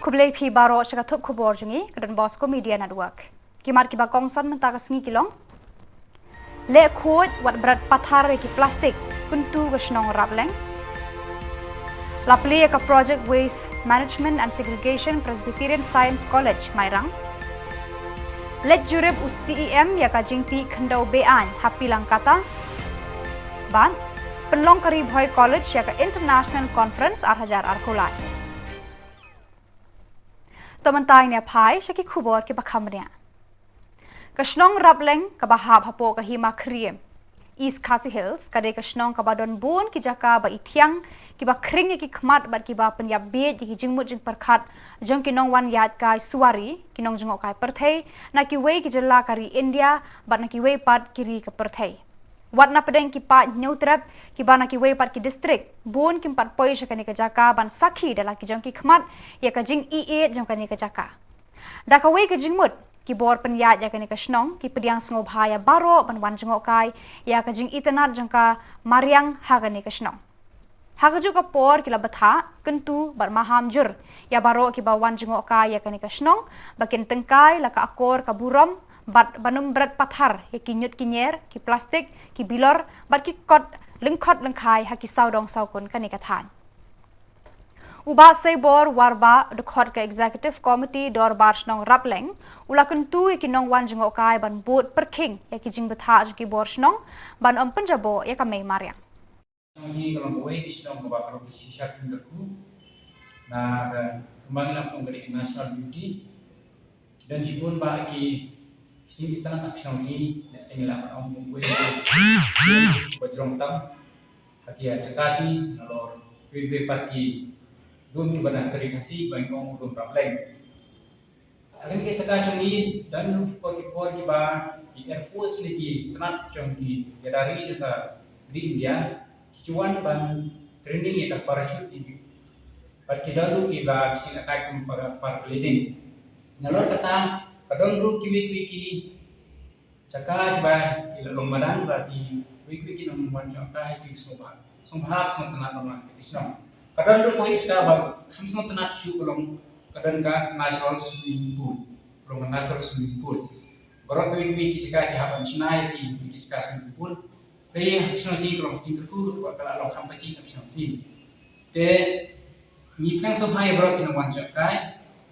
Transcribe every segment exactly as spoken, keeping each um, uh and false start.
Khublei phi baroh sha ka thup khubor jong ngi ka Don Bosco Media Network. Ki mat kiba kongsan mynta ka sngi ki long: Leh khuid wat bret pathar ïa ki plastik, kyntu ka shnong Rapleng. La plie ïa ka Project Waste Management and Segregation Presbyterian Science College Mairang. Leit jurip u C E M ïa ka jingtih khyndew be-aiñ ha Pilangkata. Bad pynlong ka Ri Bhoi College ïa ka International Conference ar hajar arphew lai. To mynta ngin ïa phai sha ki khubor kiba kham bniah. Ka shnong Rapleng kaba hap hapoh ka Hima Khriem, East Khasi Hills, ka dei ka shnong kaba don bun ki jaka ba ithiang, kiba khring ïa ki khmat bad kiba pynïap bieit ïa ki jingmut jingpyrkhat jong ki nongwan ïaid kai suwari, ki nongjngohkai pyrthei na kiwei ki jylla ka ri India bad na kiwei pat ki ri ka pyrthei. Wat na pdeng ki paid Hynñiewtrep kiba na kiwei pat ki distrik, bun kim pat poi sha kane ka jaka ban sakhi da la ki jong ki khmat ïa ka jingïeit jong kane ka jaka. Da kawei ka jingmut, ki bor pynïaid ïa kane ka shnong ki pdiang sngewbha ïa baroh ban wan jngohkai ïa ka jingitynnad jong ka mariang ha kane ka shnong. Ha kajuh ka por ki la bthah, kyntu bad maham jur ïa baroh kiba wan jngohkai ïa kane ka shnong ba kin tyngkai la ka akor ka burom bad ban ym bret pathar ïa ki ñiut ki ñier, ki plastik, ki bilor bad ki kot lyngkhot lyngkhai ha ki sawdong sawkun kane ka thaiñ. U Bah Seibor Warbah, dkhot ka Executive Committee Dorbar Shnong Rapleng, u la kyntu ïa ki nongwan jngohkai ban bud pyrkhing ïa ki jingbthah jong ki bor shnong ban ym pynjaboh ïa ka mei mariang. Shnong hi ka long kawei ka shnong kaba ka long ka shisha kynrku na ka, kumba ngi la ong ka dei ka national beauty. Don shibun bah ki jingïalang ha ka shnong hi, lehse ngi lah ban ong kawei ba jrong tam ha ki jaka hi, nalor kiwei kiwei pat ki lum kiba na ka Ri Khasi ba ngi ong u lum Rapleng. Ha kane ka jaka jong ngi don ki por ki por kiba ki Air Force ne ki tnat jong ki ïada ri jong ka ri India ki ju wan ban training ïa ka parachute ne ki, bad ki don ruh kiba ki lehkai kum para, paragliding. Nalor kata ka don ruh kiwei kiwei ki jaka kiba ki la long madan ba kiwei kiwei ki nongwan jngohkai ki sngewbha, sngewbha sngewtynnat ban wan ki shnong. Ka don ruh kawei ka jaka ba kham sngewtynnat shuh ka long, ka don ka natural swimming pool. Ka long ka natural swimming pool. Baroh kiwei kiwei ki jaka ki hap ban shna ïa ki, ki jaka swimming pool. Ka ïing ha ka shnong jong ngi ka long ka jingkyrkhu, ka la long kham pati ha ka shnong jong ngi. Te ngi pdiang sngewbha ïa baroh ki nongwan jngohkai,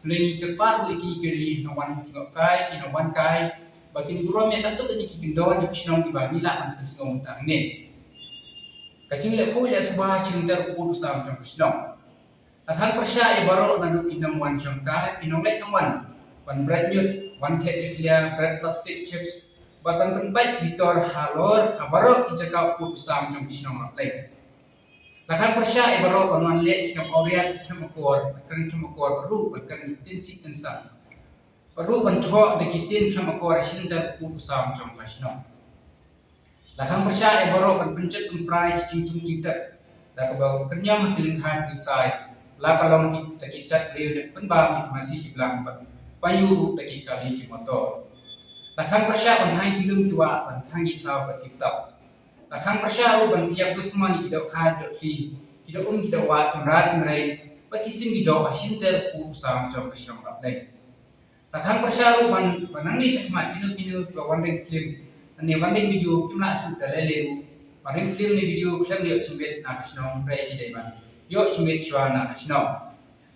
lane ngi kyrpad ruh ïa ki, ki nongwan jngohkai, ki nongwan kai, ba kin burom ïa katto katne ki kyndon jong ka shnong kiba ngi lah ban pynsngew mynta hangne. Ka jingleh khuid leh suba shynter u pud u sam jong ka shnong. La khang pyrshah ïa baroh naduh ki nongwan jngohkai, ki nongleit nongwan, ban bret ñiut, wan theh jakhlia, bret plastik, chips, bad ban pynpait bitor halor ha baroh ki jaka u pud u sam jong ka shnong Rapleng. La khang pyrshah ïa baroh ban wan leh ki kam awria, ki khlem akor, ban kren khlem akor, bad ruh ban kren ki ktien sih ktien sam, bad ruh ban thoh da ki ktien khlem akor ha shynter u pud u sam jong ka shnong. La khang pyrshah ïa baroh ban pynjot pynpra ïa ki jingthung jingtek da kaba kynñiam ha ki lyngkha ki lyndsai, la ka long ki, da ki jaitbynriew ne pynbam ïa ki masi ki blang, bad pynïoh ruh da ki kali ki motor. La khang pyrshah ban thang ki lum ki wah, ban thang ki khlaw bad ki btap. La khang pyrshah ruh ban pynïap dusmon ïa ki dohkha ki dohkhli, ki dohum ki dohwah, ki mrad ki mrei, bad ki sim ki doh ha shynter u pud u sam jong ka shnong Rapleng. La khang pyrshah ruh ban, ban nangne shakhmat kino kino kiba wan ring film ne wan ring video kim lah shuh da lei lei ruh. Ban ring film ne video khlem ïoh shimet na ka shnong, hynrei ki dei ban ïoh shimet shuwa na ka shnong.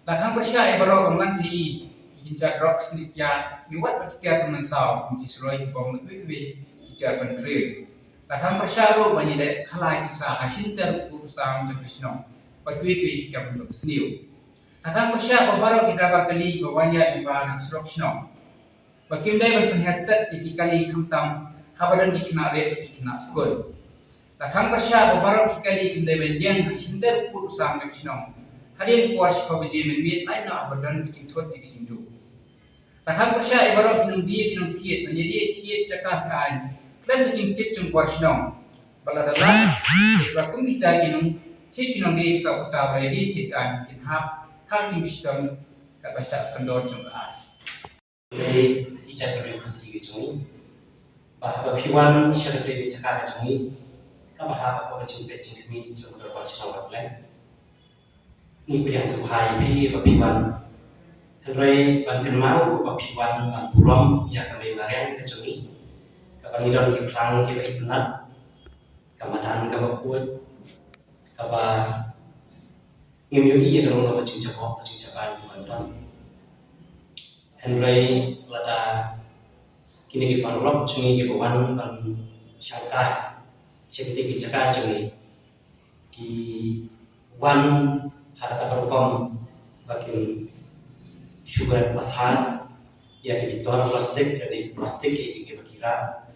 La khang pyrshah ïa baroh ban wan khaii ki kynja drugs ne ki ïa, ne wat ba ki tiar pynmynsaw kum ki suroi, ki bom, ne kiwei kiwei ki tiar pyntriem. La khang pyrshah ruh ban ïaleh khalai pisa ha shynter u pud u sam jong ka shnong, bad kiwei kiwei ki kam dohsniew. La khang pyrshah ba baroh ki driver kali ba wan ïaid lyngba na ka surok shnong, ba kim dei ban pynhiar stet ïa ki kali khamtam haba don ki khynnah rit bad ki khynnah skul. La khang pyrshah ba baroh ki kali kim dei ban ïeng ha shynter u pud u sam jong ka shnong hadien por shiphew baje mynmiet, lait noh haba don ka jingthut ne ka jingduh. La khang pyrshah ïa baroh ki nongdie ki nongthied ban ïadie thied jaka be-aiñ khlem ka jingtip jong bor shnong. Bad lada lah, ba kum kita ki nongthied ki nongdie jaka uta ba la ïadie thied aiñ kin hap ha ka jingshitom katba shah kyndon jong ka aiñ. Lei, ki jaitbynriew Khasi ki jong ngi, ba haba phi wan sha kata ka jaka ka jong ngi, kaba ha ka jingpeit jingkhmih jong ka Dorbar Shnong Rapleng, ngi pdiang sngewbha ïa phi ba phi wan. Hynrei ban kynmaw ruh ba phi wan ban burom ïa ka mei mariang ka jong ngi, kaba ngi don ki phlang kiba itynnad, ka madan kaba khuid, kaba ngim ïohi ïa ka long ka jingjabok ka jingjaban kiban don. Hynrei lada kine ki paralok jong ngi kiba wan ban shangkai sha kine ki jaka jong ngi, ki wan ha kata ka rukom ba kin shu bret pathar ïa ki bitor plastik, lane ki plastik ki, ki, kiba ki rah.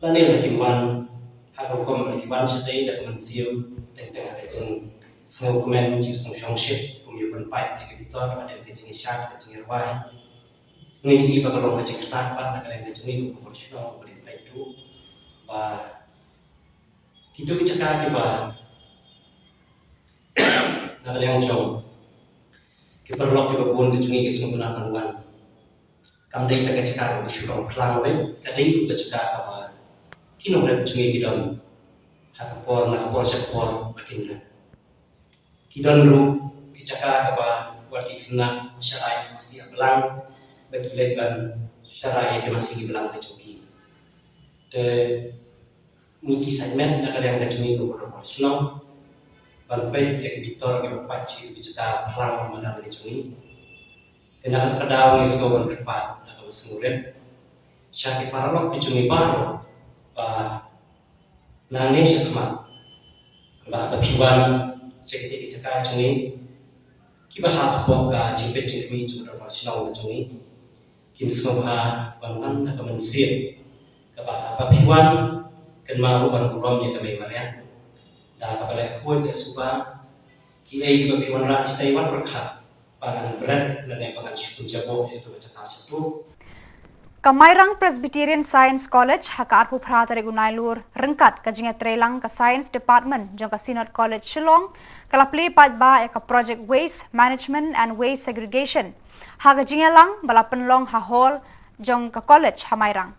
Lane la kin wan ha ka rukom la ki wan shatei da ka mynsiem teng teng ha ka jingsngewkmen, jingsngewshongshit, kum ïa u pynpait ïa ki bitor, ha ka jingïashad, ka jingïarwai. Ngi i ba ka long ka jingktah pat na ka liang ka jong ngi kum ka por shnong, ka por pynpait tu. Ba kito ki jaka kiba na ka liang jong ki paralok kiba bun ki jong ngi ki sngewtynnat ban wan. Kam dei tang ka jaka kaba shu long phlang beit, ka dei ruh ka jaka kaba ki nongrep jong ngi ki don ha ka por na ka por sha ka por ba kin rep. Ki don ruh ki jaka kaba wat ki khynnah sharai masi ha blang, ba ki leit ban sharai ïa ki masi ki blang ka jong ki. Te ngi i saimet na ka liang ka jong ngi kum ka por shnong ban peit ïa ki bitor kiba pait sha ki jaka phlang madan ka jong ngi. Te na kata ka daw ngi sngew ban kyrpad na kaba sngewrit sha ki paralok ki jong ngi baroh ba nangne shakhmat ba, ba phi wan sha kito ki jaka jong ngi kiba hap hapoh ka jingpeit jingkhmih jong ka dorbar shnong ka jong ngi. Kin sngewbha ban wan da ka mynsiem kaba haba phi wan kynmaw ruh ban burom ïa ka mei mariang. Da kaba leh khuid leh suba kiei kiba phi wanrah shatei wat pyrkhat ba ngan bret lane ba ngan shu pynjaboh ïa kato ka jaka shatu. Ka Mairang Presbyterian Science College ha ka arphew phra tarik u Nailur ryngkat ka jingïatreilang ka Science Department jong ka Synod College Shillong ka la plie paidbah ïa ka Project Waste Management and Waste Segregation ha ka jingïalang ba la pynlong ha hall jong ka college ha Mairang.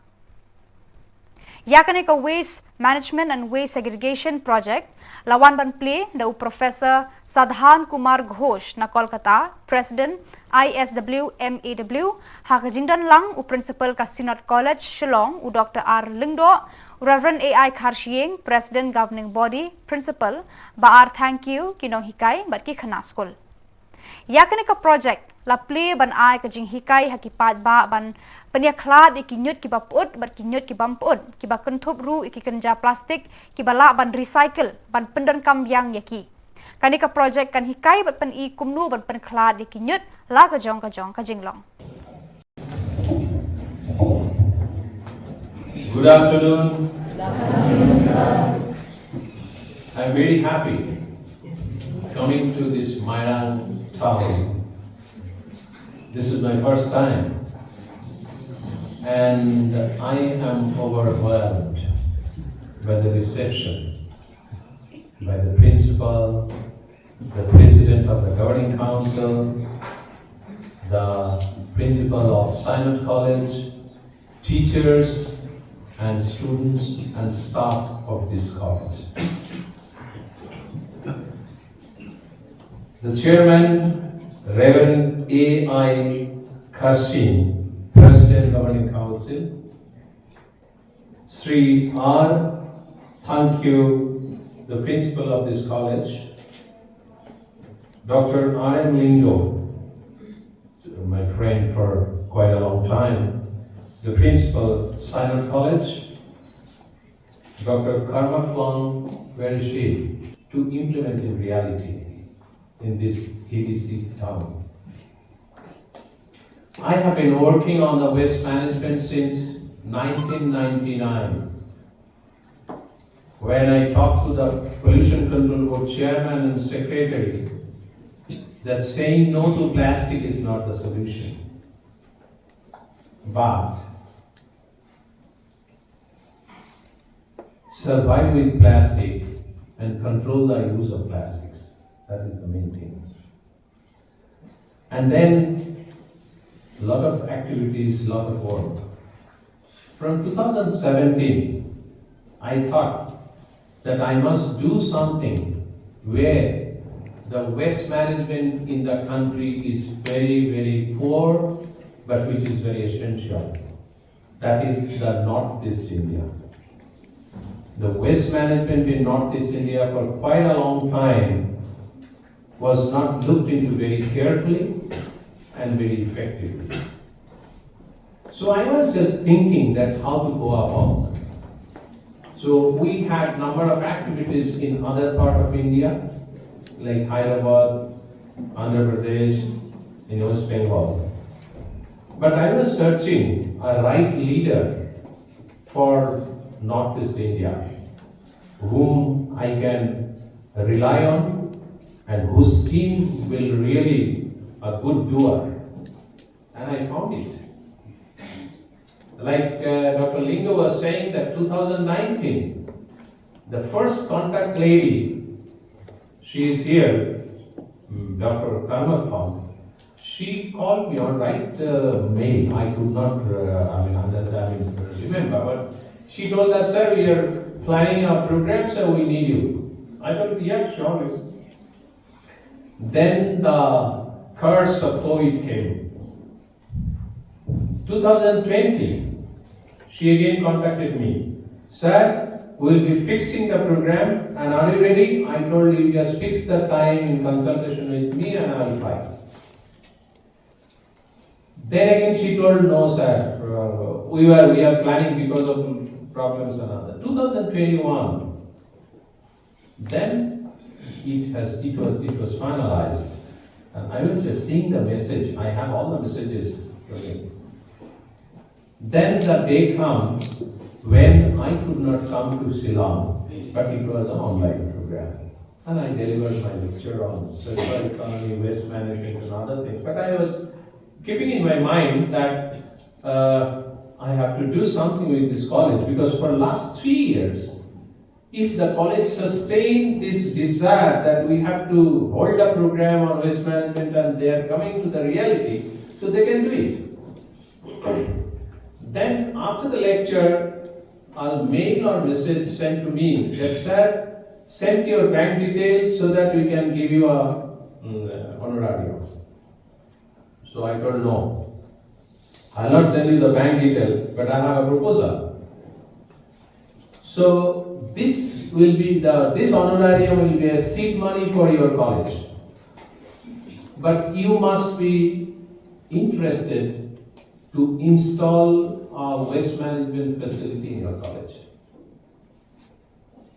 Ïa kane ka Waste Management and Waste Segregation Project la wan ban plie da u Professor Sadhan Kumar Ghosh na Kolkata, President I S W M A W, ha ka jingdon lang u Principal ka Synod College Shillong u Doctor R Lyngdoh, u Reverend A I Kharshiing, President Governing Body, Principal, Bah R Thangkhiew, ki nonghikai bad ki khynnah skul. Ïa kane ka project la plie ban ai ka jinghikai ha ki paidbah ban pynïakhlad ïa ki ñiut kiba pyut bad ki ñiut ki bym pyut, kiba kynthup ruh ïa ki kynja plastik kiba lah ban recycle ban pyndonkam biang ïa ki. Kane ka project kan hikai bad pyni kumno ban pynkhlad ïa ki ñiut la ka jong ka jong ka jinglong. Good afternoon. I'm very happy coming to this Mairang town. This is my first time, and I am overwhelmed by the reception by the principal, the president of the governing council, the principal of Synod College, teachers and students and staff of this college. The chairman, Reverend A I Kharshiing, President Governing Council, Sri R Thangkhiew, the principal of this college, Doctor R M Lyngdoh, my friend for quite a long time, the principal, Synod College, Doctor Karma Flang, where is she? To implement in reality in this H D C town. I have been working on the waste management since nineteen ninety-nine, when I talked to the Pollution Control Board chairman and secretary that saying no to plastic is not the solution, but survive with plastic and control the use of plastics. That is the main thing. And then, lot of activities, lot of work. From two thousand seventeen, I thought that I must do something where The waste management in the country is very, very poor, but which is very essential. That is the Northeast India. The waste management in Northeast India for quite a long time was not looked into very carefully and very effectively. So I was just thinking that how to go about. So we had number of activities in other part of India, like Hyderabad, Andhra Pradesh, in West Bengal. But I was searching a right leader for Northeast India, whom I can rely on and whose team will really a good doer. And I found it. Like uh, Doctor Lyngdoh was saying that two thousand nineteen, the first contact lady, she is here, mm, Doctor Karma Thong, she called me on right uh, mail. I could not, uh, I mean, under, I mean, remember, but she told us, sir, we are planning a program, so we need you. I thought, yeah, sure. Then the curse of COVID came. two thousand twenty, she again contacted me. Sir, we'll be fixing the program and are you ready? I told you just fix the time in consultation with me and I'll try. Then again she told, no sir, uh, we were we are planning because of problems and other. two thousand twenty-one, then it has it was it was finalized. And I was just seeing the message. I have all the messages. Okay. Then the day comes when I could not come to Shillong, but it was an online program. And I delivered my lecture on circular economy, waste management, and other things. But I was keeping in my mind that uh, I have to do something with this college, because for last three years, if the college sustain this desire that we have to hold a program on waste management and they are coming to the reality, so they can do it. Then after the lecture, a mail or message sent to me that, sir, send your bank details so that we can give you a mm, honorarium. So I told, no, I'll not send you the bank detail, but I have a proposal. So this will be the this honorarium will be a seed money for your college. But you must be interested to install a waste management facility in your college.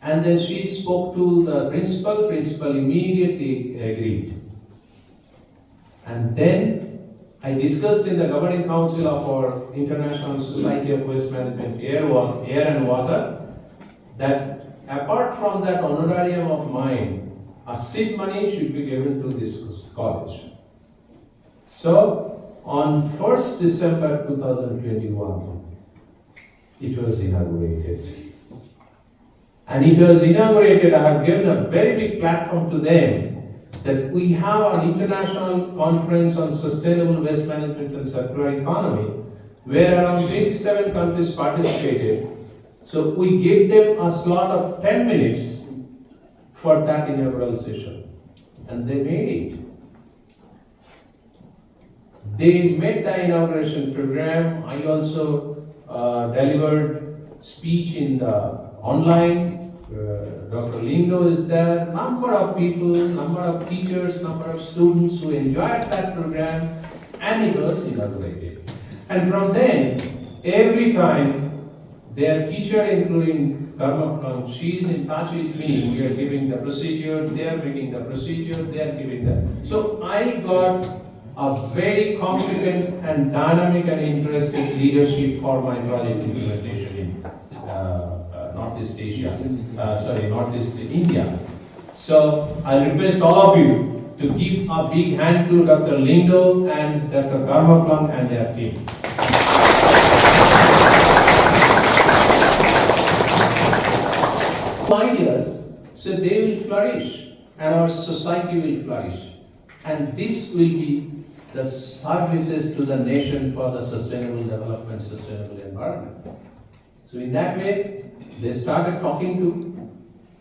And then she spoke to the principal. Principal immediately agreed. And then I discussed in the governing council of our International Society of Waste Management, Air, Wa- Air and Water, that apart from that honorarium of mine, a seed money should be given to this college. So on first December two thousand twenty-one, it was inaugurated. And it was inaugurated, I have given a very big platform to them that we have an international conference on sustainable waste management and circular economy, where around twenty-seven countries participated. So we gave them a slot of ten minutes for that inaugural session. And they made it. They made the inauguration program. I also uh, delivered speech in the online. Uh, Doctor Lyngdoh is there. Number of people, number of teachers, number of students who enjoyed that program, and it was inaugurated. And from then, every time their teacher, including Karma Phlong, she is in touch with me. We are giving the procedure, they are making the procedure, they are giving the. So I got a very competent and dynamic and interested leadership for my project implementation in uh, uh, Northeast Asia, uh, sorry, Northeast India. So I request all of you to give a big hand to Doctor Lyngdoh and Doctor Karma Phlong and their team. Ideas, so they will flourish and our society will flourish. And this will be the services to the nation for the sustainable development, sustainable environment. So in that way, they started talking to.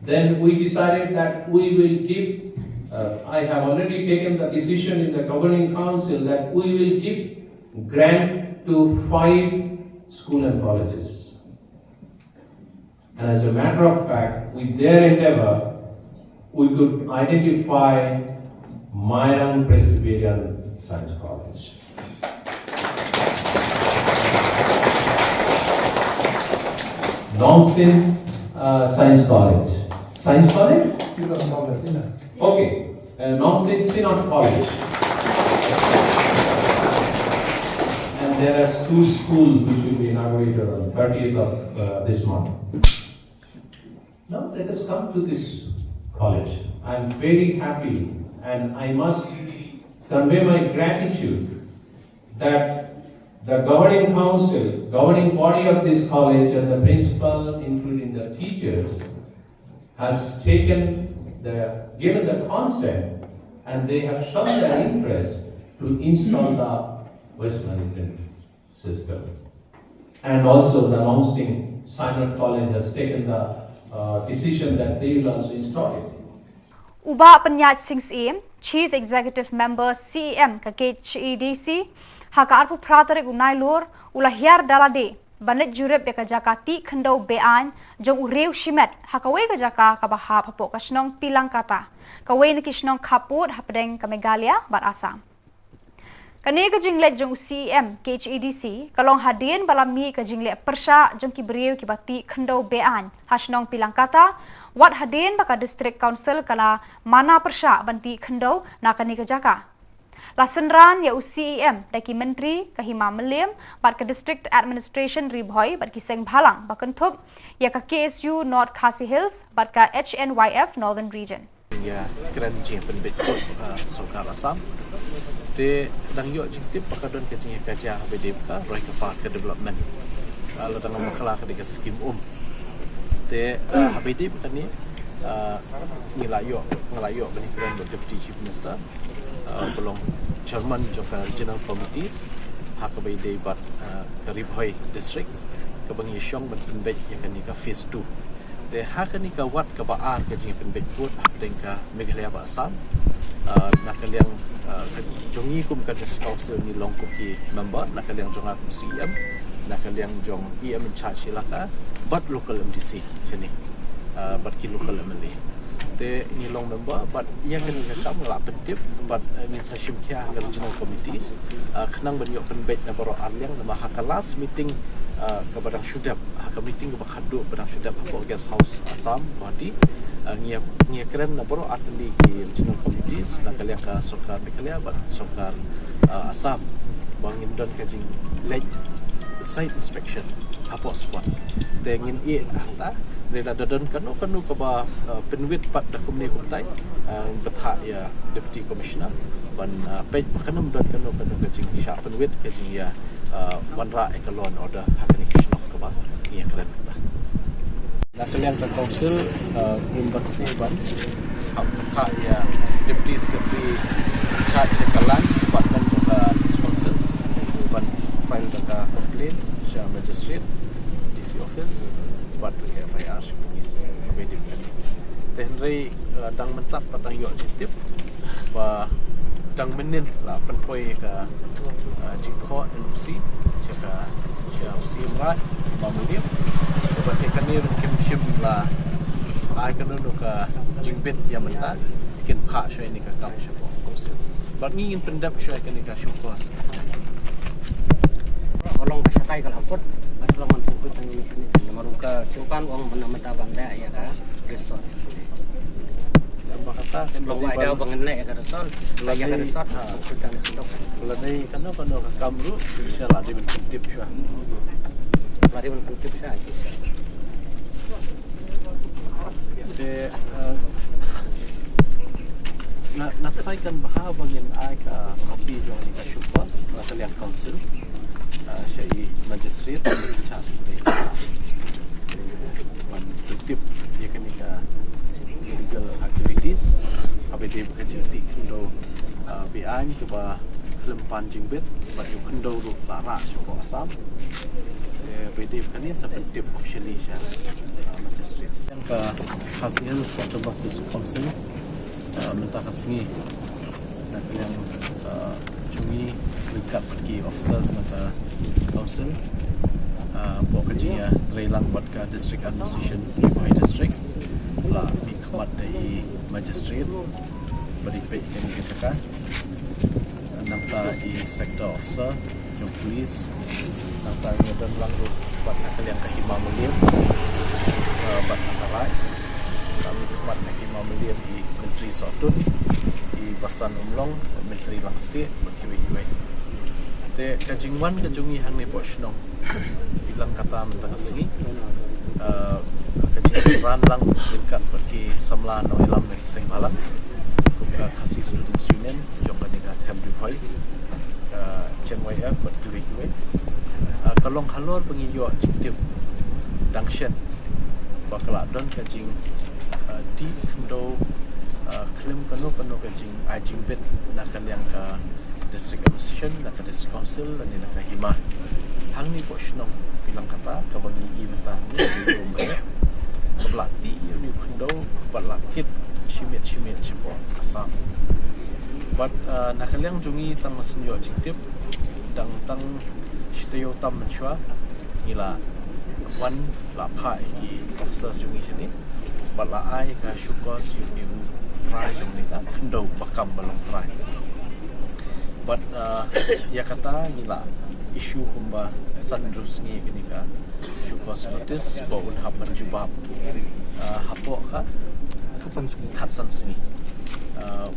Then we decided that we will give Uh, I have already taken the decision in the governing council that we will give grant to five school and colleges. And as a matter of fact, with their endeavor, we could identify Mairang Presbyterian Science College. Nongstoin, uh, Science College. Science College? Okay. Uh, Nongstoin Synod College. And there are two schools which will be inaugurated on thirtieth of, uh, this month. Now let us come to this college. I am very happy and I must convey my gratitude that the governing council, governing body of this college and the principal, including the teachers, has taken the, given the consent and they have shown their interest to install the waste management system. And also the Nongstoin Synod College has taken the, uh, decision that they will also install it. U Bah Pynïaid Sing Syiem, Chief Executive Member C E M ka K H A D C, ha ka arphew phra tarik u Nailur, u la hiar da lade ban leit jurip ïa ka jaka tih khyndew beaiñ jong u riew shimet ha kawei ka jaka kaba hap hapoh ka shnong Pilangkata, kawei na ki shnong khappud hapdeng ka Meghalaya bad Assam. Kane ka jingleit jong u C E M K H A D C ka long hadien ba la mih ka jingleh pyrshah jong ki briew kiba tih khyndew beaiñ ha shnong Pilangkata, wat hadien ba ka District Council ka la mana pyrshah ban tih khyndew na kane ka jaka. La synran ïa u C E M da ki myntri, ka Hima Mylliem bad ka District Administration Ri Bhoi bad ki seng bhalang ba kynthup ïa ka K S U North Khasi Hills bad ka H N Y F Northern Region. Ïa kren jingpynbeit vote, ah, sorkar Assam. Te dang ïoh jingtip ba ka don ka jingïakajia haba ïadei bad ka roi ka par ka development. Ah, la dang bakla ka dei ka skim um. Te, ah, haba ïadei bad kane, ah, ngi la ïoh, nga la ïoh ban ïakren bad Deputy Chief Minister, ah, ba long chairman jong ka Regional Committees ha kaba ïadei bad, ah, ka Ri Bhoi District, kaba ngi shong ban pynbeit ïa kane ka phase two. Te ha kane ka ward kaba ar ka jingpynbeit vote hapdeng ka Meghalaya bad Assam. Ah, na ka liang, ah, ka jong ngi kum ka District Council ngi long kum ki member, na ka liang jong nga kum C E M, na ka liang jong E M in charge elaka, bad local M D C shane, ah, bad ki local M L A. Te ngi long member, bad ïa kane ka kam nga la pyntip, bad, eh, ngin sa shim khia ha ka regional committees, ah, khnang ban ïoh pynbeit na baroh ar liang, namar ha ka last meeting, ah, kaba dang shu dep, ha ka meeting kaba khadduh ba dang shu dep hapoh Guest House Assam, Guwahati, ah, ngi ïa, ngi ïakren na baroh artylli ki regional committees, na ka liang ka sorkar Meghalaya bad sorkar, ah, Assam, ba ngin don ka jingleit site inspection hapoh spot. Te ngin ïeh hangta, lada don kano kano kaba, ah, pynwit pat da kumne kumtai, ah, bthah ïa Deputy Commissioner ban, ah, peit ba kan ym don kano kano ka jingshah pynwit ka jingïa, ah, wanrah ïa ka law and order ha kane ka shnong kaba ngi ïakren mynta. Na ka liang ka council, ah, ngim bakla ban, ah, bthah ïa Deputy Secretary in charge ïa ka land department jong ka District Council ban file da ka complaint sha magistrate, D C office, bad da ka F I R sha police. Te hynrei, ah, dang mynta pat dang ïoh jingtip ba dang mynnin la pynpoi ka, ah, jingthoh N O C sha ka, sha u C M Raid, Hima Mylliem. Te bad te kane ruh kim shym la ai kano kano ka jingbit ïa mynta, kin phah shuwa ïa kane ka kam sha ka council. Bad ngi ngin pyndep shuwa ïa kane ka show cause. Ka long ka shatai ka la put, ka long man put tang ïa kane. Namar ka jingpan ong ban mynta ban da ïa ka resort. Ba kata kan long wai da ban leh ïa ka resort. Leh ïa ka resort, ha. Leh kano kano ka kam ruh, shisha la dei ban pyntip shuwa. La dei ban pyntip shuwa, shisha. Te, eh, nga, nga try kan bha ba ngin ai ka copy jong ka show cause na ka liang council, eh, sha i magistrate, sha i, ban tip ïa kane ka illegal activities, haba ïadei bad ka jingtih khyndew, ah, beaiñ kaba khlem pan jingbit, bad ïa u khyndew ruh la rah sha Assam. Eh, haba ïadei bad kane sa pyntip officially sha, ah, magistrate. Ka Khasi Hills Autonomous District Council, Uh, mynta ka sngi na ka liang, uh, jong ngi ryngkat bad ki officers na ka council, uh, hapoh ka jingïatreilang bad ka District Administration Ri Bhoi District, la mihkhmat da i magistrate ba dei peit ïa kane ka jaka, nangta i sector officer jong police, nangta ngi don lang ruh bad na ka liang ka Hima Mylliem, uh, bad na ka Raid, la mihkhmat na ka Hima Mylliem i Myntri Sohtun, i Basan Umlong, Myntri Langstieh bad kiwei kiwei. Te ka jingwan ka jong ngi hangne hapoh shnong phi lah kata mynta ka sngi, uh, ka jingwan lang ryngkat bad ki samla nongïalam na ki seng bhalang kum ka Khasi Students Union jong kane ka Them Ri Bhoi, ka Gen Y F bad kiwei kiwei. Uh, ka long halor ba ngi ïoh jingtip dang shen ba ka la don ka jing, uh, tih khyndew, uh, khlem kano kano ka jingai jingbit na ka liang ka District Administration, na ka District Council lane na ka Hima. Hangne hapoh shnong phi lah kata kaba ngi i mynta hangne, ngi i mynta, kaba la tih ïa une u khyndew bad la kit shimet shimet shapoh Assam. Bad, uh, na ka liang jong ngi tang ba shu ïoh jingtip dang tang shi taïew tam mynshuwa, ngi la wan la phah ïa ki officers jong ngi shane bad la ai ka show cause ïa une u trai jong kane ka khyndew ba kam ba long trai. Bad, uh, ïa kata ngi la issue kumba san hynriew sngi kane ka show cause notice ba un hap ban jubab, uh, hapoh ka khatsan sngi. Khatsan sngi. Uh,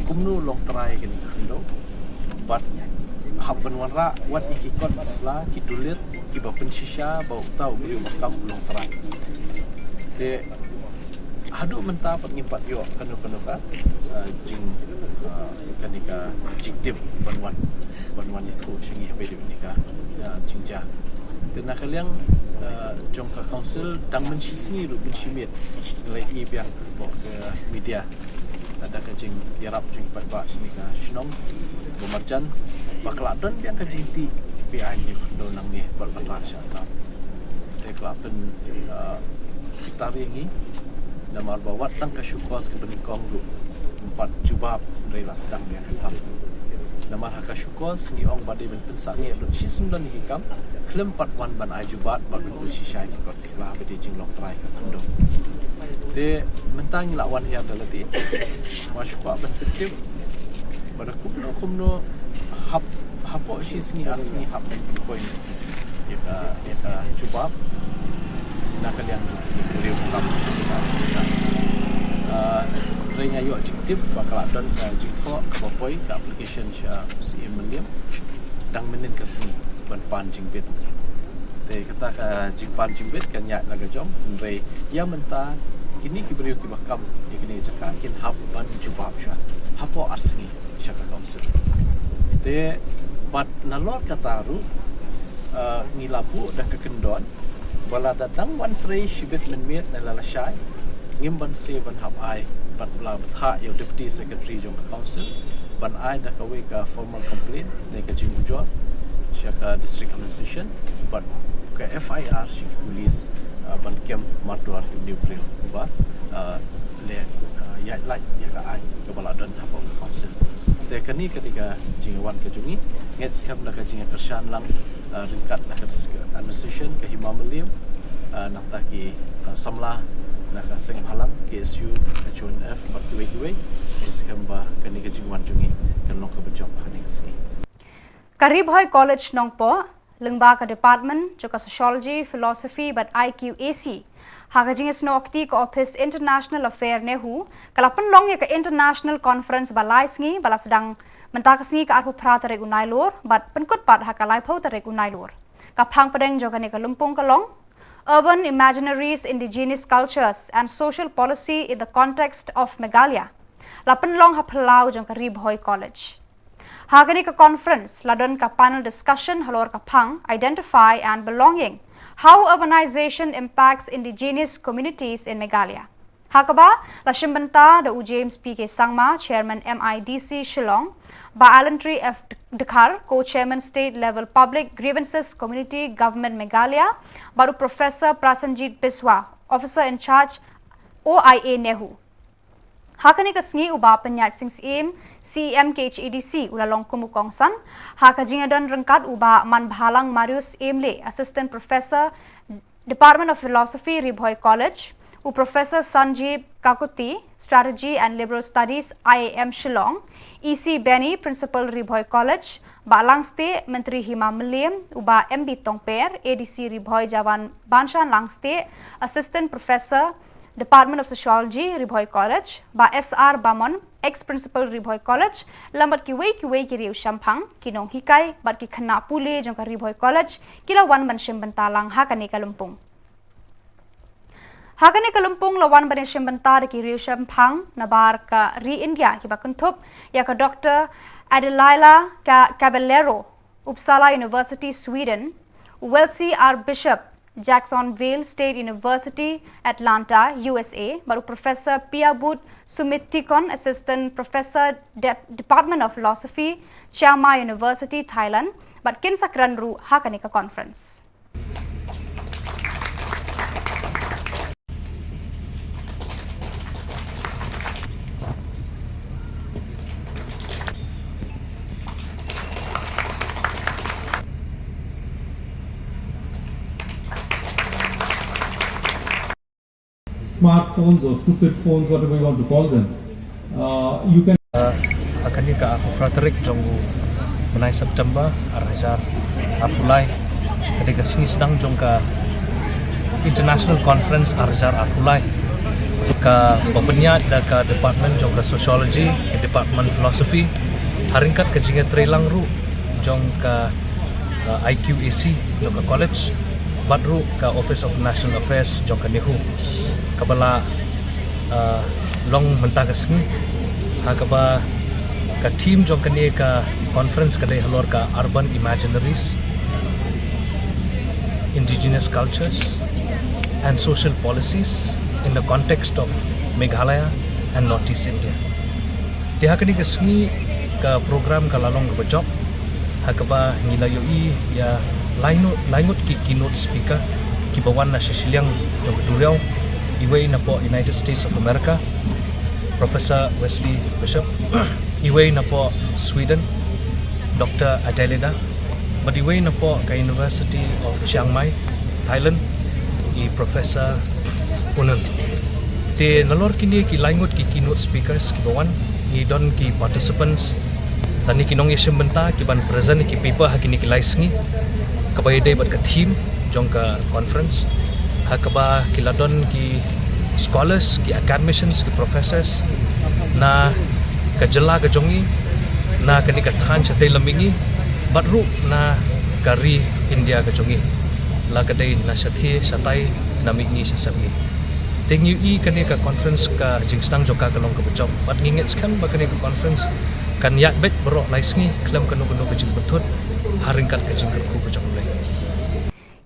kumno long trai kane ka khyndew bad hap ban wanrah wat ïa ki kot ki sla, ki dulir kiba pynshisha ba uta u briew ba kam u long trai. Te haduh mynta pat ngim pat ïoh kano kano ka, uh, jing, uh, kane ka jingtip ban wan, ban wan ïathuh sha ngi haba dei kane ka, uh, jingjia. Te na ka liang, uh, jong ka council tang mynshisngi ruh mynshimet ngi la ïohi biang hapoh ka media, lada ka jingïarap jong ki paidbah shane ka shnong ba marjan ba ka la don biang ka jingtih ba ai ïa une u khyndew nangne bad ban rah sha Assam. Te ka la pyn, uh, pynbitar ïa ngi namar ba wat tang ka show cause kaba nyngkong ruh ym pat jubab, hynrei la sdang biang ka kam. Namar ha ka show cause ngi ong ba dei ban pynsangeh lut shisyndon ïa ki kam khlem pat wan ban ai jubab bad ban pynshisha ïa ki kot sla ba dei jinglong trai ka khyndew. Te mynta ngi la wan hiar da lade, nga shu kwah ban pyntip ba da kumno kumno hap, hapoh shi sngi ar sngi hap ban pynpoi ïa ka, ïa ka jubab na ka liang jong ki briew ba kam. Ah, hynrei nga ïoh jingtip ba ka la don ka jingthoh kaba poi ka application sha u C M Mylliem dang mynnin ka sngi ban pan jingbit. Te kata ka jingpan jingbit kan ïaid la ka jong, hynrei ïa mynta kine ki briew kiba kam ïa kine ki jaka kin hap ban jubab shuwa hapoh ar sngi sha ka council. Te bad nalor kata ruh, uh, ngi la buh da ka kyndon ba lada dang wan trei shibit mynmiet ne la lashai, ngim banse ban hap ai bad la bthah ïa u deputy secretary jong ka council ban ai da kawei ka formal complaint ne ka jingujor sha ka district administration bad ka F I R sha ki police, uh, ban kem mardor ïa une u briew uba, uh, leh, uh, ïaid lait ïa ka aiñ kaba la don hapoh ka council. Te kane ka dei ka jingwan ka jong ngi, ngeit skhem da ka jingkyrshan lang, uh, ryngkat na ka district administration, ka Hima Mylliem, uh, nangta ki, uh, samla na ka seng bhalang, K S U, H O N F bad kiwei kiwei. Ngeit skhem ba kane ka jingwan jong ngi kan long kaba jop ha kane ka sngi. Ka Ri Bhoi College Nongpoh lyngba ka Department jong ka Sociology, Philosophy bad I Q A C, ha ka jingïasnoh kti ka Office International Affair NEHU, ka la pynlong ïa ka International Conference ba lai sngi ba la sdang mynta ka sngi ka arphew phra tarik u Nailur bad pynkut pat ha ka laiphew tarik u Nailur. Ka phang pdeng jong kane ka lympung ka long Urban Imaginaries, Indigenous Cultures and Social Policy in the Context of Meghalaya. La pynlong ha phyllaw jong ka Ri Bhoi College. Ha kane ka conference la don ka panel discussion halor ka phang Identify and Belonging, How Urbanization Impacts Indigenous Communities in Meghalaya. Ha kaba la shim bynta da u James P K Sangma, Chairman M I D C Shillong, Bah Allantry F Dkhar, Co-Chairman State Level Public Grievances Committee, Government Meghalaya, bad u Professor Prasenjit Biswa, Officer in Charge O I A NEHU. Ha kane ka sngi u Bah Pynïaid Sing Syiem, C E M K H A D C, u la long kum u kongsan. Ha ka jingïadon ryngkat u Bah Manbhalang Marius Emle, Assistant Professor, Department of Philosophy, Ri Bhoi College, u Professor Sanjeev Kakoti, Strategy and Liberal Studies, I I M Shillong, E C Benny, Principal, Ri Bhoi College, Bah Langstieh, Myntri Hima Mylliem, u Bah M B Tongper, A D C Ri Bhoi Jaban Banshan Langstieh, Assistant Professor, Department of Sociology, Ri Bhoi College, Bah S R Bamon, ex-principal Ri Bhoi College, lem bad kiwei kiwei ki riew shemphang, ki nonghikai, bad ki khynnah pule jong ka Ri Bhoi College, ki la wan ban shim bynta lang ha kane ka lympung. Ha kane ka lympung la wan ban shim bynta da ki riew shemphang nabar ka ri India kiba kynthup ïa ka Doctor Adelaila Ka-, Caballero, Uppsala University, Sweden, u Welsie R Bishop, Jacksonville State University, Atlanta, U S A, bad u Professor Piyabud Sumittikon, Assistant Professor, De-, Department of Philosophy, Chiang Mai University, Thailand, bad kin sa kren ruh ha kane ka conference. Smartphones or stupid phones, whatever you want to call them, uh, you can. Uh, ha kane ka arphew phra tarik jong u bnai September, ar hajar arphew lai, ka dei ka sngi sdang jong ka International Conference ar hajar arphew lai, kaba pynïaid da ka Department jong ka Sociology, ka Department Philosophy, ha ryngkat ka jingïatreilang ruh jong ka, uh, I Q A C jong ka college, bad ruh ka Office of National Affairs jong ka NEHU, kaba la, uh, long mynta ka sngi, ha kaba ka theme jong kane ka conference ka dei halor ka Urban Imaginaries, Indigenous Cultures and Social Policies in the Context of Meghalaya and Northeast India. Te ha kane ka sngi ka program ka la long kaba jop, ha kaba ngi la ïohi ïa lai ngut, lai ngut ki keynote speaker kiba wan na shiliang jong ka duriaw, iwei napoh United States of America, Professor Welsie Bishop, iwei napoh Sweden, Doctor Adelaila, bad iwei napoh ka University of Chiang Mai, Thailand, i Professor U Nun. Te nalor kine ki lai ngut ki keynote speakers kiba wan, ngi don ki participants lane ki nongïashim bynta kiban present ïa ki paper ha kine ki lai sngi, kaba ïadei bad ka theme jong ka conference, ha kaba ki la don ki scholars, ki academicians, ki professors na ka jylla ka jong ngi, na kane ka thaiñ shatei lam mihngi, bad ruh na ka ri India ka jong ngi, la ka dei na shathie shatai, na mihngi sha sepngi. Te ngi ïohi kane ka conference ka jingsdang jong ka ka long kaba jop, bad ngi ngeit skhem ba kane ka conference kan ïaid beit baroh lai sngi khlem kano kano ka jingpynthut, ha ryngkat ka jingkyrkhu ka jong U Blei.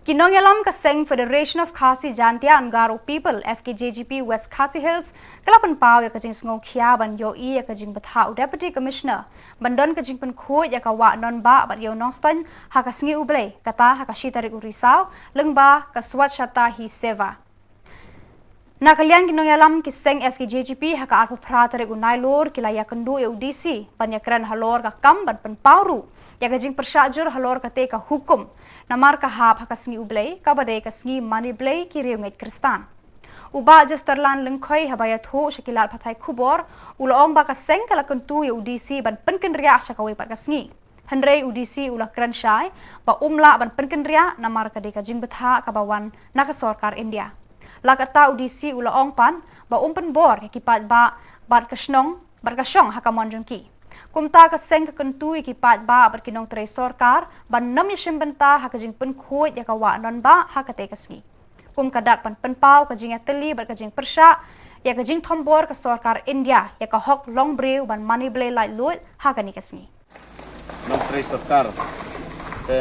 Ki nongïalam ka seng Federation of Khasi Jaintia and Garo People, F K J G P, West Khasi Hills, ka la pynpaw ïa ka jingsngewkhia ban ïohi ïa ka jingbthah u Deputy Commissioner ban don ka jingpynkhuid ïa ka wah nongbah bad ïew nongstoiñ ha ka sngi U Blei, kata ha ka shi tarik u Risaw, lyngba ka Swachhata Hi Seva. Na ka liang ki nongïalam ki seng F K J G P, ha ka arphew phra tarik u Nailur ki la ïakynduh ïa u D C ban ïakren halor ka kam ban pynpaw ruh ïa ka jingpyrshah jur halor kata ka hukum, namar ka hap ha ka sngi U Blei, kaba dei ka sngi mane Blei ki riewngeit Khristan. U Bah Jesterland Lyngkhoi, haba ïathuh sha ki lad pathai khubor, u la ong ba ka seng ka la kyntu ïa u D C ban pynkynriah sha kawei pat ka sngi. Hynrei u D C u la kren shai ba um lah ban pynkynriah namar ka dei ka jingbthah kaba wan na ka sorkar India. La katta u D C u la ong pat ba um pynbor ïa ki paidbah bad ka shnong, bad ka shong ha ka mon jong ki. Kumta ka seng ka kyntu ïa ki paidbah bad ki nongtrei sorkar ban nym ïashim bynta ha ka jingpynkhuid ïa ka wah nongbah ha kata ka sngi. Kum ka dak ban pynpaw ka jingïatylli bad ka jingpyrshah ïa ka jingthombor ka sorkar India ïa ka hok longbriew ban mane Blei laitluid ha kane ka sngi. Nongtrei sorkar. Te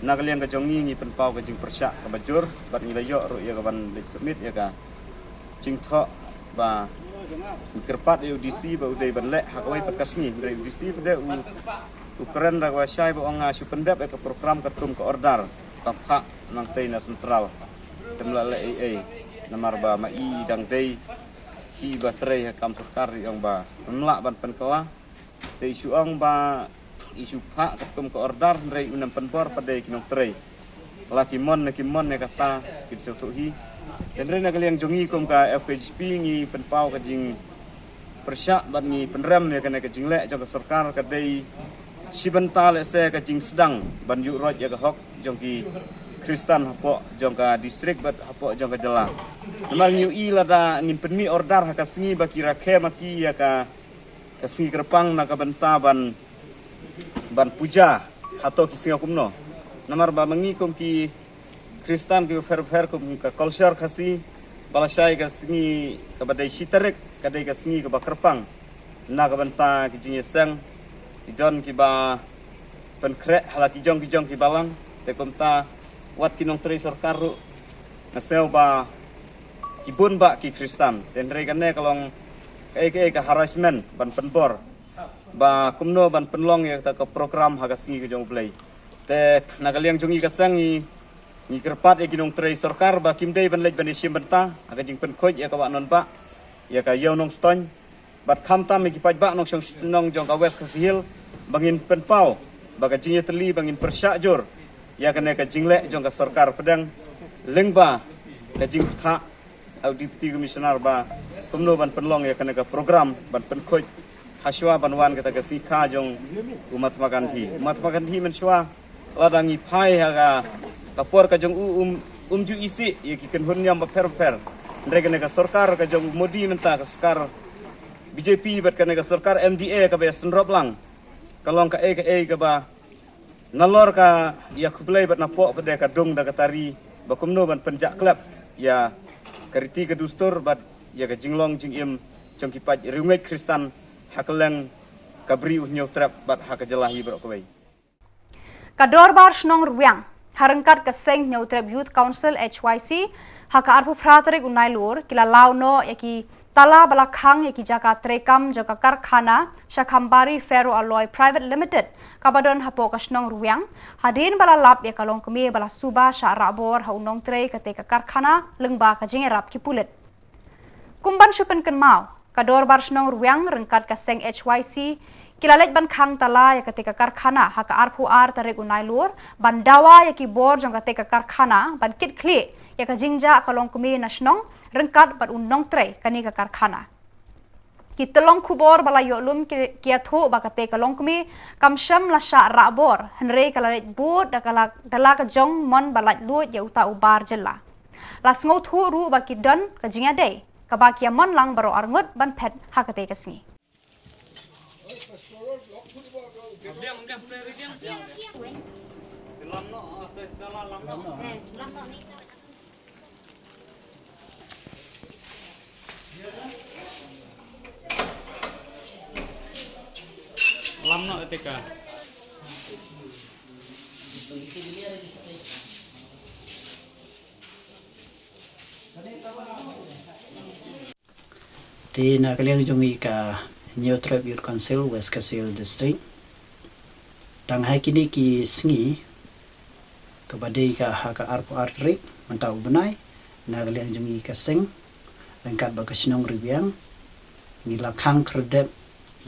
na ka liang ka jong ngi, ngi pynpaw ka jingpyrshah kaba jur bad ngi la ïoh ruh ïa ka ban leit submit ïa ka jingthoh ba ngi kyrpad ïa u D C ba u dei ban leh ha kawei pat ka sngi. Hynrei u D C pat de u, u kren da kaba shai ba ong nga shu pyndep ïa ka program katkum ka order ba phah nangtei na central. Te ym lah leh ei ei namar ba ma i dang dei Ki ba trei ha kam sorkar i ong ba ym lah ban pynkylla. Te i shu ong ba i shu phah katkum ka order hynrei u nam pynbor pat de ki nongtrei. La ki mon na ki mon ne kata ki shu thuh hi. Te hynrei na ka liang jong ngi kum ka F K J P ngi pynpaw ka jingpyrshah bad ngi pynrem ïa kane ka jingleh jong ka sorkar ka dei shi bynta lehse ka jingsdang ban ïuh roit ïa ka hok jong ki Khristan hapoh jong ka district bad hapoh jong ka jylla. Namar ngi ïohi lada ngin pynmih order ha ka sngi ba ki rakhe ma ki ïa ka, ka sngi kyrpang na ka bynta ban, ban puja hato ki sngi kumno. Namar ba ma ngi kum ki Khristan ki bapher bapher kum ka culture Khasi ba lashai ka sngi kaba dei shi tarik ka dei ka sngi kaba kyrpang na ka bynta ki jingïaseng, ki don kiba pynkhreh ha la ki jong ki jong ki balang. Te kumta wat ki nongtrei sorkar ruh nga sngew ba ki bun bah ki Khristan. Te hynrei kane ka long kaei kaei ka harassment ban pynbor ba kumno ban pynlong ïa kata ka program ha ka sngi ka jong U Blei. Te na ka liang jong ngi ka seng ngi, ngi kyrpad ïa ki nongtrei sorkar ba kim dei ban leit ban ïashim bynta ha ka jingpynkhuid ïa ka Bah Nongbah, ïa ka Ïew Nongstoiñ bad khamtam ïa ki paidbah nongshong shnong jong ka West Khasi Hills ba ngin pynpaw ba ka jingïatylli ba ngin pyrshah jur ïa kane ka jingleh jong ka sorkar pdeng lyngba ka jingpyrkhat ha u Deputy Commissioner ba kumno ban pynlong ïa kane ka program ban pynkhuid hashwa ban wan kata ka sngi kha jong u Mahatma Gandhi. U Mahatma Gandhi mynshuwa lada ngi phai ha ka, ka por ka jong u um, um ju isih ïa ki kynhun niam bapher bapher. Hynrei kane ka sorkar ka jong u Modi mynta ka sorkar B J P bad kane ka sorkar M D A kaba ïasynrop lang ka long kaei kaei kaba nalor ka ïa khublei bad napoh pat de ka dung da ka tari ba kumno ban pynjah klep ïa ka riti ka dustur bad ïa ka jinglong jingim jong ki paid riewngeit Khristan ha kylleng ka Bri u Hynñiewtrep bad ha ka jylla hi baroh kawei. Ka Dorbar Shnong Rwiang ha ryngkat ka Seng Hynñiewtrep Youth Council H Y C ha ka arphew phra tarik u Nailur ki la law noh ïa ki tala ba la khang ïa ki jaka treikam jong ka karkhana Shakhambari Ferro Alloy Private Limited kaba don hapoh ka shnong Rwiang, hadien ba la lap ïa ka longkmie ba la suba shah rahbor ha u nongtrei kata ka karkhana lyngba ka jingïarap ki pulit. Kum ban shu pynkynmaw, ka Dorbar Shnong Rwiang ryngkat ka Seng H Y C ki la leit ban khang tala ïa kata ka karkhana ha ka arphew ar tarik u Nailur ban dawa ïa ki bor jong kata ka karkhana ban kit khlieh ïa ka jingjah ka longkmie na shnong ryngkat bad u nongtrei kane ka karkhana. Ki tyllong khubor ba la ïoh lum ki, ki ïathuh ba kata ka longkmie kam shym la shah rahbor hynrei ka la leit bud da ka la, da la ka jong mon ba laitluid ïa uta u bar jylla. La sngewthuh ruh ba ki don ka jingïadei kaba ki ïamon lang baroh arngut ban phet ha kata ka sngi. Lam noh tika. Te na ka liang jong ngi ka Hynñiewtrep Youth Council West Khasi Hills District, dang ha kine ki sngi kaba dei ka ha ka arphew ar tarik mynta u bnai, na ka liang jong ngi ka seng ryngkat bad ka shnong Rwiang ngi la khang khyrdep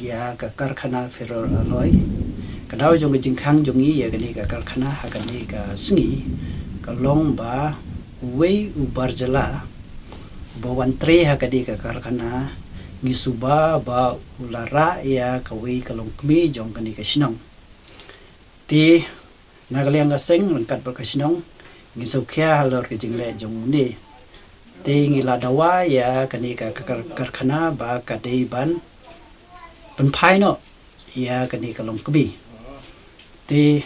ïa ka karkhana Ferro Alloy. Ka daw jong ka jingkhang jong ngi ïa kane ka karkhana ha kane ka sngi ka long ba uwei u bar jylla ba wan trei ha kane ka karkhana ngi suba ba u la rah ïa kawei ka longkmie jong kane ka shnong. Te na ka liang ka seng ryngkat bad ka shnong ngi sngewkhia halor ka jingleh jong une. Te ngi la dawa ïa kane ka, ka, ka karkhana ba ka dei ban pynphai noh ïa kane ka longkmie. Te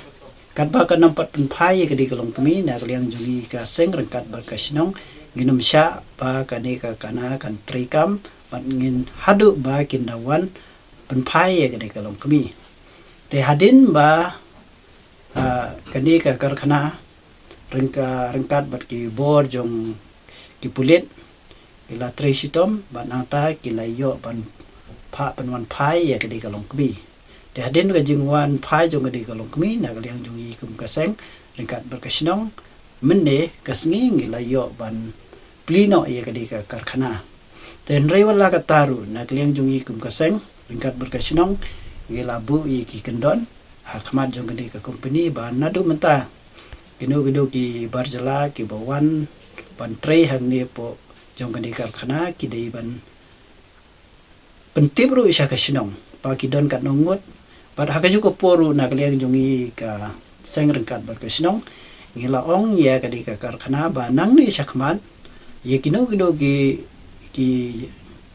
katba kan ym pat pynphai ïa kane ka longkmie, na ka liang jong ngi ka seng ryngkat bad ka shnong ngin ym shah ba kane ka karkhana kan treikam bad ngin haduh ba kin da wan pynphai ïa kane ka longkmie. Te hadien ba, ah, kane ka karkhana ryngka-, ryngkat bad ki bor jong ki pulit ki la trei shitom bad nangta ki la ïoh ban phah pynwan phai ïa kane ka longkmie. Te hadien ka jingwan phai jong kane ka longkmie, na ka liang jong ngi kum ka seng ryngkat bad ka shnong, mynne ka sngi ngi la ïoh ban plie noh ïa kane ka karkhana. Te hynrei wat la katta ruh, na ka liang jong ngi kum ka seng ryngkat bad ka shnong, ngi la buh ïa ki kyndon ha khmat jong kane ka kompani ba naduh mynta kino kino ki bar jylla kiba wan ban trei hangne hapoh jong kane ka karkhana ki dei ban pyntip ruh sha ka shnong ba ki don katno ngut. Bad ha kajuh ka por ruh, na ka liang jong ngi ka seng ryngkat bad ka shnong, ngi la ong ïa kane ka karkhana ba nangne sha khmat ïa kino kino ki, ki,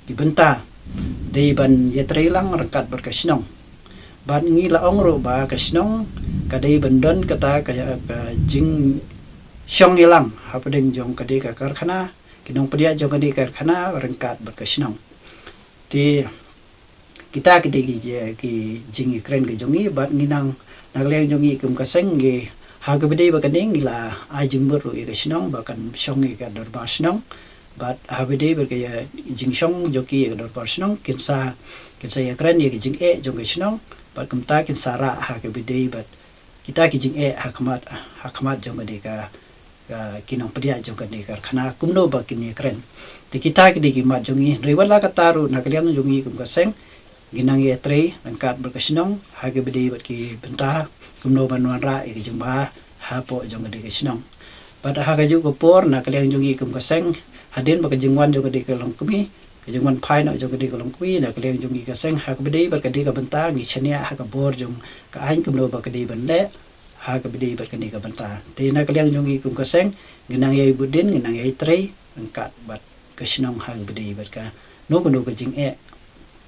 ki bynta dei ban ïatrei lang ryngkat bad ka shnong. Bad ngi la ong ruh ba ka shnong ka dei ban don kata ka, ka jingshong ïalang hapdeng jong kane ka karkhana, ki nongpynïaid jong kane ka karkhana ryngkat bad ka shnong. Te kita ki dei ki je-, ki jingïakren ka jong ngi, bad ngi nang, na ka liang jong ngi kum ka seng, ngi ha kaba dei bad kane ngi la ai jingmut ruh ïa ka shnong ba kan shong ïa ka dorbar shnong. Bad ha kaba dei bad ka, ïa, jingshong jong ki ïa ka dorbar shnong, kin sa, kin sa ïakren ïa ka jingeh jong ka shnong, bad kumta kin sa rah ha kaba dei bad kita ki jingeh ha khmat, ha khmat jong kane ka, ka, ki nongpynïaid jong kane ka karkhana kumno ba kin ïakren. Te kita ki dei ki mat jong ngi, hynrei wat la katta ruh, na ka liang jong ngi kum ka seng, ngi nang ïatrei ryngkat bad ka shnong ha kaba dei bad ki bynta kumno ban wanrah ïa ka jingbha hapoh jong kane ka shnong. Bad ha kajuh ka por, na ka liang jong ngi kum ka seng, hadien ba ka jingwan jong kane ka longkmie, ka jingwan phai noh jong kane ka longkmie, na ka liang jong ngi ka seng, ha kaba dei bad kane ka bynta, ngi shaniah ha ka bor jong ka aiñ kumno ba ka dei ban leh ha kaba dei bad kane ka bynta. Te na ka liang jong ngi kum ka seng, ngi nang ïai bud dien, ngi nang ïai trei ryngkat bad ka shnong ha kaba dei bad kano kano ka jingeh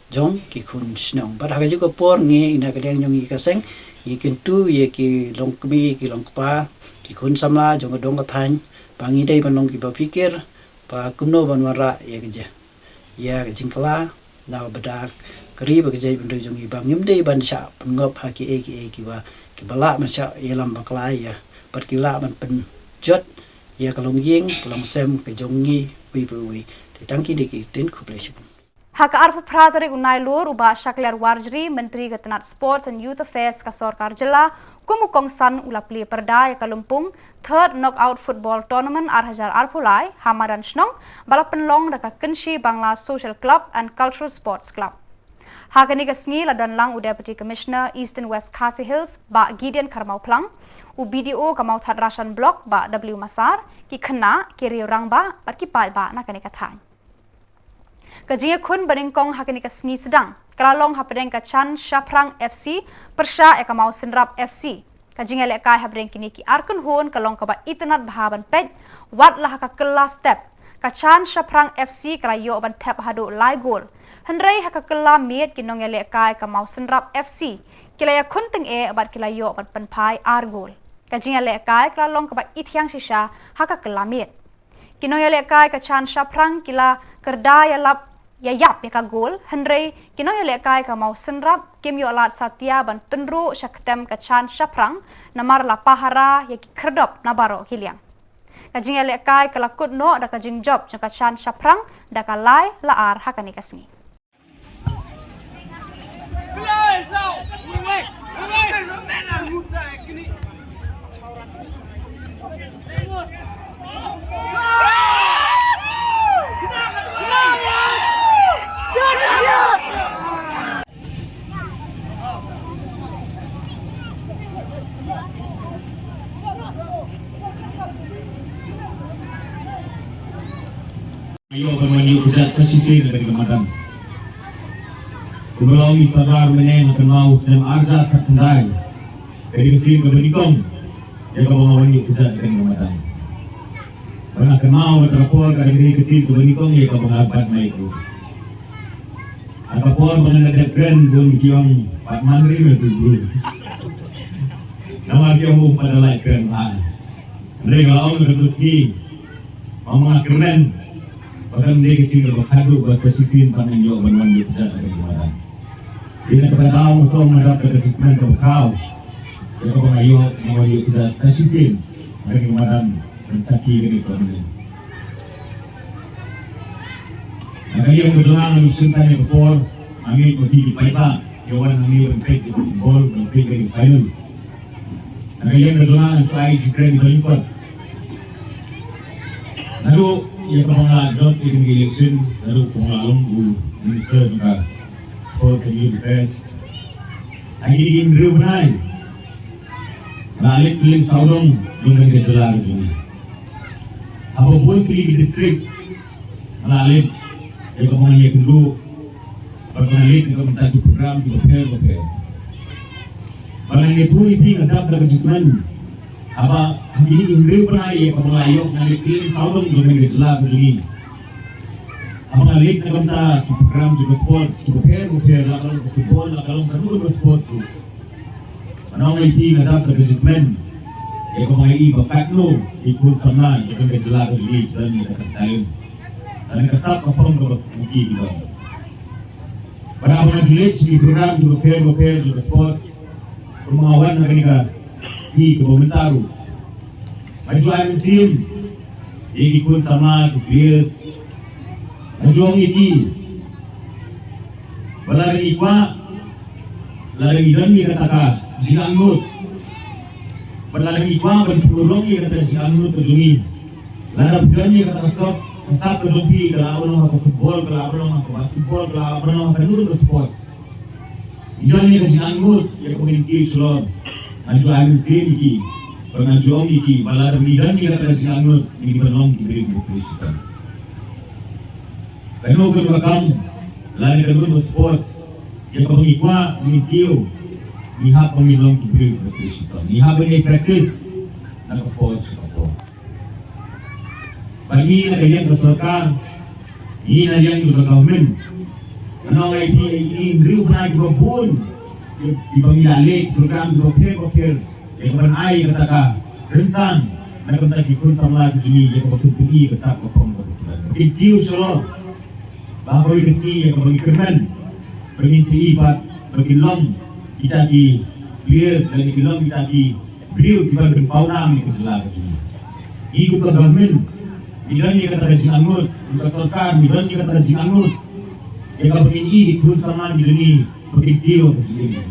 jong ki khun shnong. Bad ha kajuh ka por, ngi na ka liang jong ngi ka seng, ngi kyntu ïa ki longkmie, ki longkpa, ki khun samla jong ka dong ka thaiñ, ba ngi dei ban long kiba phikir ba kumno ban wanrah ïa ka je, ïa ka jingkylla na ka bynta ka ri bad ka jaitbynriew jong ngi, ba ngim dei ban shah pynngop ha kiei kiei kiba, kiba lah ban shah ïalam bakla ïa, bad ki lah ban pynjot ïa ka longïing ka longsem ka jong ngi uwei pa uwei. Te tang kine ki ktien, khublei shibun. Ha ka arphew phra tarik u Nailur, u Bah Shakliar Warjri, Myntri ka tnat Sports and Youth Affairs ka sorkar jylla, kum u kongsan, u la plie pyrda ïa ka lympung Third Knockout Football Tournament ar hajar arphew lai ha madan shnong, ba la pynlong da ka Kynshi Bangla Social Club and Cultural Sports Club. Ha kane ka sngi la don lang u Deputy Commissioner Eastern West Khasi Hills, Bah Gideon Kharmawphlang, u B D O ka Mawthadraishan Block, Bah W Massar, ki khynnah, ki riew rangbah bad ki paidbah na kane ka thaiñ. Ka jingïakhun banyngkong ha kane ka sngi sdang ka la long hapdeng ka Chan Shaphrang F C pyrshah ïa ka Mawsynrap F C. Ka jingïalehkai hapdeng kine ki ar kynhun ka long kaba itynnad bha ban peit, wat la ha ka kylla step, ka Chan Shaphrang F C ka la ïoh ban thep haduh lai gol. Hynrei ha ka kylla miet, ki nongïalehkai ka Mawsynrap F C ki la ïakhun tyngeh bad ki la ïoh ban pynphai ar gol. Ka jingïalehkai ka la long kaba ithiang shisha ha ka kylla miet. Ki nongïalehkai ka Chan Shaphrang ki la kyrda ïalap ïa ïap ïa ka gol, hynrei ki nongïalehkai ka Mawsynrap kim ïoh lad satia ban tynruh sha ktem ka Chan Shaphrang, namar la pahara ïa ki khyrdop na baroh ki liang. Ka jingïalehkai ka la kut noh da ka jingjop jong ka Chan Shaphrang da ka lai la ar ha kane ka sngi. Ïoh ban wan ïuh kjat sa shisien ha kane ka madan. Kumba la ong i Sardar mynne, nga kynmaw snem arhajar khatkhyndai, ka dei ka sien kaba nyngkong ïa kaba nga wan ïuh kjat ha kane ka madan. Bad nga kynmaw kata ka por ka dei ka sien kaba nyngkong ïa kaba nga bat mai ko. Ha ka por ba nga la dep kren, bun ki ong, "Pat man ri me tu bru." Namar ki ong, "Bun pat da lait kren bha." Hynrei nga la ong ha kata ka sngi, ma nga kyrmen ba kan dei ka sngi kaba khadduh ba sa shisien pat ngan ïoh ban wan ïuh kjat ha kane ka madan. Dei na kata ka daw nga sngewdap da ka treatment kaba khraw, ïa kaba nga ïoh ban wan ïuh kjat sa shisien ha kane ka madan ban sakhi kane ka tournament. Na ka liang ka jong nga, ngan shim tang ïa ka por, nga ngeit ba phi ki paidbah ki wan hangne ban peit ïa ka football, ban peit ïa ka final. Na ka liang ka jong nga, ngan sa ai jingkren ba lyngkot. Naduh Ïa kaba nga la jop ïa kane ka election naduh ba nga la long u Minister jong ka Sports and Youth Affairs. Ha kine ki hynriew bnai nga la leit kylleng sawdong jong kane ka jylla ka jong ngi. Haba bun tylli ki district nga la leit ïa kaba ngan ïakynduh bad ba ngan leit na ka bynta ki program kiba pher ba pher. Ba ngan ïathuh ïa phi, nga dap da ka jingkmen haba ha kine ki hynriew bnai ïa kaba nga la ïoh nga leit kylleng sawdong jong kane ka jylla ka jong ngi. Haba nga leit na ka bynta ki program jong ka sports kiba pher ba pher, la ka long ka football, la ka long kano kano ka sports ruh. Ngan ong ïa phi, nga dap da ka jingkmen ïa kaba nga ïohi ba katno ki khun samla jong kane ka jylla ka jong ngi ki don ïa kata ka talent, kane ka sap ka phong kaba ki don. Bad haba nga ju leit sha ki program kiba pher ba pher jong ka sports, kumba nga wan ha kane ka sngi kaba mynta ruh, nga ju ai mynsiem ïa ki khun samla, ki players. Nga ju ong ïa ki ba lada ngi kwah, lada ngi don ïa kata ka jingangnud, bad lada ngi kwah ban pynurlong ïa kata ka jingangnud ka jong ngi, lada phi don ïa kata ka sap, ka sap ka jong phi, ka lah ban long ha ka football, ka lah ban long ha ka basketball, ka lah ban long ha kano kano ka sports. Ngi don ïa ka jingangnud ïa kaba ngin kiew shalor. Nga ju ai mynsiem ïa ki bad nga ju ong ïa ki ba lada ngi don ïa kata ka jingangnud, ngi dei ban long ki briew kiba pyrshah. Kano kano ka kam, lane kano kano ka sports, ïa kaba ngi kwah, ngi kiew, ngi hap ban long ki briew kiba pyrshah. Ngi hap ban ïa practice na ka por sha ka por. Bad ngi na ka liang ka sorkar, ngi na liang jong ka government, ngan ong ïa phi, ngi hynriew bnai kiba bun kiba ngi la leh program kiba pher ba pher ïa kaban ai ïa kata ka rynsan na ka bynta ki khun samla ki jong ngi, ïa kaba kin pyni ka sap ka phong kaba kin kiew shalor. Ba haba ïa ka sngi ïa kaba ngi kyrmen ba ngin sa ïohi pat ba kin long kita ki players lane kin long kita ki briew kiban pynpawnam ïa ka jylla ka jong ngi. Ngi kum ka government ngi don ïa kata ka jingangnud, kum ka sorkar ngi don ïa kata ka jingangnud ïa kaba ngin ïohi ki khun samla ki jong ngi ba kin kiew ha ka jingim.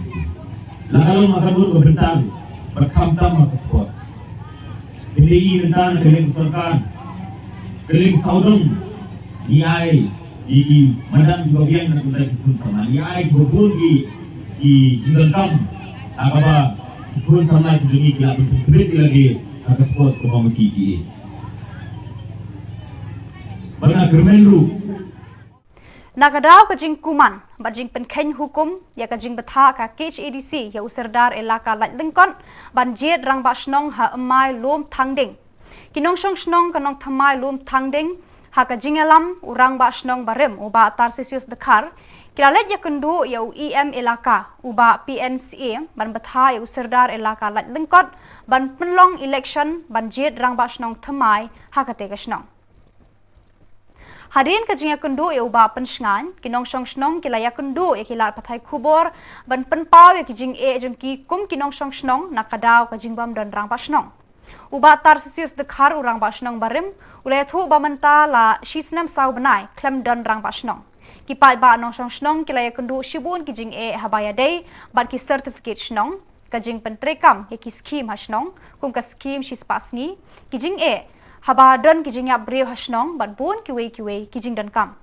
La ka long ha kano kano ka bynta, bad khamtam ha ka sports. Hynrei mynta na ka liang ka sorkar, ka liang sawdong, ngi ai ïa ki madan kiba biang na ka bynta ki khun samla, ngi ai kiba bun ki, ki jingdonkam ha kaba ki khun samla ki jong ngi ki lah ban pynpeit ïa lade ha ka sports kaba ma ki ki. Bad nga kyrmen ruh Na ka daw ka jingkuman bad jingpynkheiñ hukum ïa ka jingbthah ka K H A D C ïa u Sordar Elaka Laitlyngkot ban jied rangbah shnong ha Ymai Lumthangding, ki nongshong shnong ka Nongthymmai Lumthangding, ha ka jingïalam u rangbah shnong barim u Bah Tarsisius Dkhar, ki la leit ïakynduh ïa u E M Elaka, u Bah P N Syiem, ban bthah ïa u Sordar Elaka Laitlyngkot ban pynlong election ban jied rangbah shnong thymmai ha katei ka shnong. Hadien ka jingïakynduh ïa u Bah Pynshngaiñ, ki nongshong shnong ki la ïakynduh ïa ki lad pathai khubor ban pynpaw ïa ki jingeh jong ki kum ki nongshong shnong na ka daw ka jingbym don rangbah shnong. U Bah Tarsisius Dkhar, u rangbah shnong barim, u la ïathuh ba mynta la shisnem saw bnai khlem don rangbah shnong. Ki paidbah nongshong shnong ki la ïakynduh shibun ki jingeh haba ïadei bad ki certificate shnong, ka jingpyntreikam ïa ki skhim ha shnong, kum ka skhim shispah sngi, ki jingeh haba don ki jingïap briew ha shnong bad bun kiwei kiwei ki jingdonkam.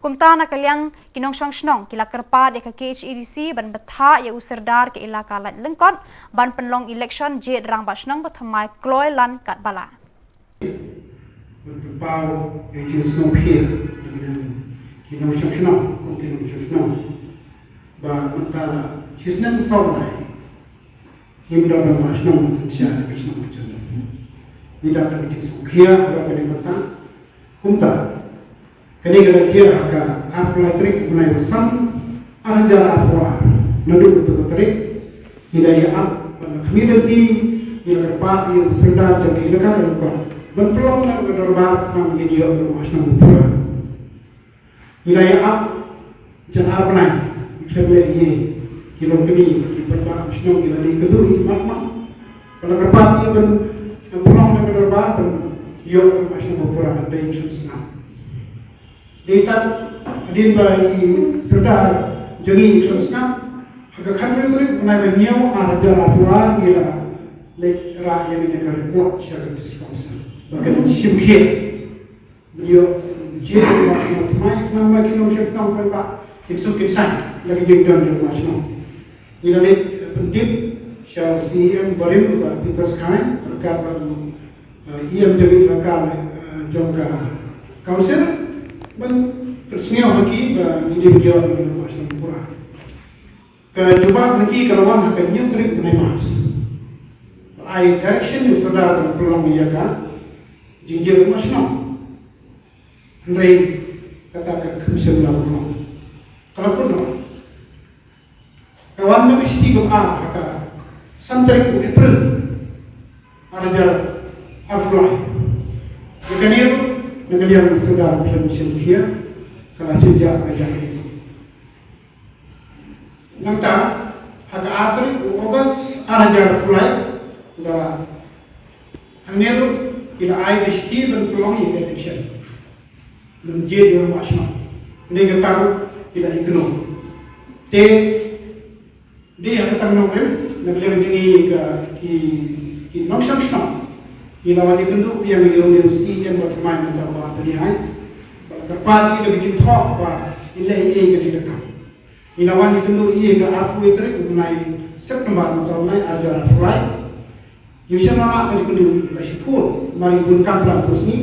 Kumta na ka liang ki nongshong shnong ki la kyrpad ïa ka K H A D C ban bthah ïa u Sordar ka Elaka Laitlyngkot ban pynlong election jied rangbah shnong bathymmai kloi lan katba lah. Ban pynpaw ïa ka jingsngewkhia na ka liang ki nongshong shnong, kum ki nongshong shnong, ba mynta la shisnem saw bnai ngim don rangbah shnong ban synshar ïa ka shnong ka jong ngi. Ngi dap da ka jingsngewkhia ba kane ka bynta. Kumta kane ka la jia ha ka arphew lai tarik u bnai ba san, ar hajar arphew ar. Naduh kata ka tarik ngi la ïa ap bad la khmih lynti, ngi la kyrpad ïa u Sordar jong ka Elaka Laitlyngkot ban pynlong na ka dorbar khnang ba ngin ïoh rangbah shnong ba pura. Ngi la ïa ap jan ar bnai, ngi khlem leh ei ei. Ki longkmie, ki paidbah shnong ki la leit kynduh ïa i Mahatma bad la kyrpad ïa ban pynlong na ka dorbar ban ïoh rangbah shnong ba pura, dei i Khlem Sngap. Dei tang hadien ba i Sordar jong ngi i Khlem Sngap, ha ka khathynriew tarik bnai ba hynñiew, ar hajar arphew ar, ngi la leit rah ïa kane ka report sha ka District Council ba kan shim khia. Ïoh jingmut shnong thymmai, namar ki nongshong shnong paidbah kin suk kin saiñ na ka jingdon jong u shnong. Ngi la leit pyntip sha u C E M barim, Bah Titus Khain, ryngkat bad u, eh, E M jong ka, eh, jong ka council, ban pynsngew ha ki ba ngi dei ban ïoh na u shnong pura. Ka jubab na ki ka la wan ha ka hynñiew tarik u bnai March. Ai direction ïa u Sordar ban pynlong ïa ka jingjia u shnong. Hynrei kata ka khyndiat la pynlong. Ka la pynlong. Ka wan na ka shithi kaba ar ha ka san tarik u April ar hajar arphew lai. Ïa kane ruh na ka liang u Sordar Khlem Shemkhia ka la shim ja ka jaka. Nangta ha ka ar tarik u August ar hajar arphew lai, da hangne ruh ki la ai ka shithi ban pynlong ïa ka election. Nang je ïa u shnong. Nde ka tang ki la ïa kano. Te dei ha ka tang nongrim na ka liang jong ngi ka ki, ki nongshong shnong. Ngi la wan ïakynduh biang ïa u C E M ba thymmai mynta ba pynïaid. Ba la kyrpad ïa ka jingthoh ba in leh ïa ka dei ka kam. Ngi la wan ïakynduh ïa ka arphew tarik u bnai September mynta u bnai ar hajar arphew lai. Ngim shym la lah ban ïakynduh ïa ka shiphew, namar i bun kam pla tu sngi.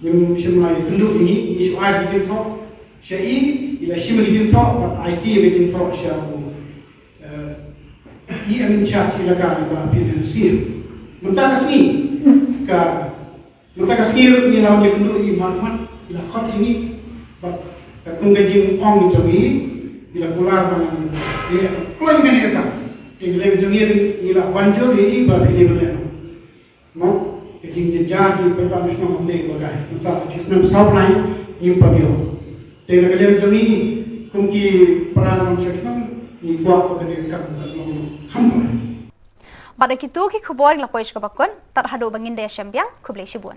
Ngim shym la ïakynduh ïa ngi, ngi shu ai ka jingthoh sha i, i la shim ka jingthoh bad ai ki ka jingthoh sha u, eh, E M in charge elaka, i Bah P N C. Mynta ka sngi ka Mynta ka sngi ruh ngi la wan ïakynduh ïa i Marmat, i la khot ïa ngi. Bad katkum ka jingong jong i, i la kular ba ngan leh kloi kane ka kam. Te ngi leh jong ngi ruh ngi la wan jur ïa i ba phi dei ban leh noh. Mo, ka jingjynjar jong i paidbah shnong kam dei ba kai. Mynta ka shisnem saw bnai ngim pat ïoh. Te na ka liang jong ngi kum ki para nongshong shnong ngi kwah ba kane ka kam kan long kham poi. Bad da kitu ki khubor ngi la poi sha kaba kut, tad haduh ba ngin da ïashem biang, khublei shibun.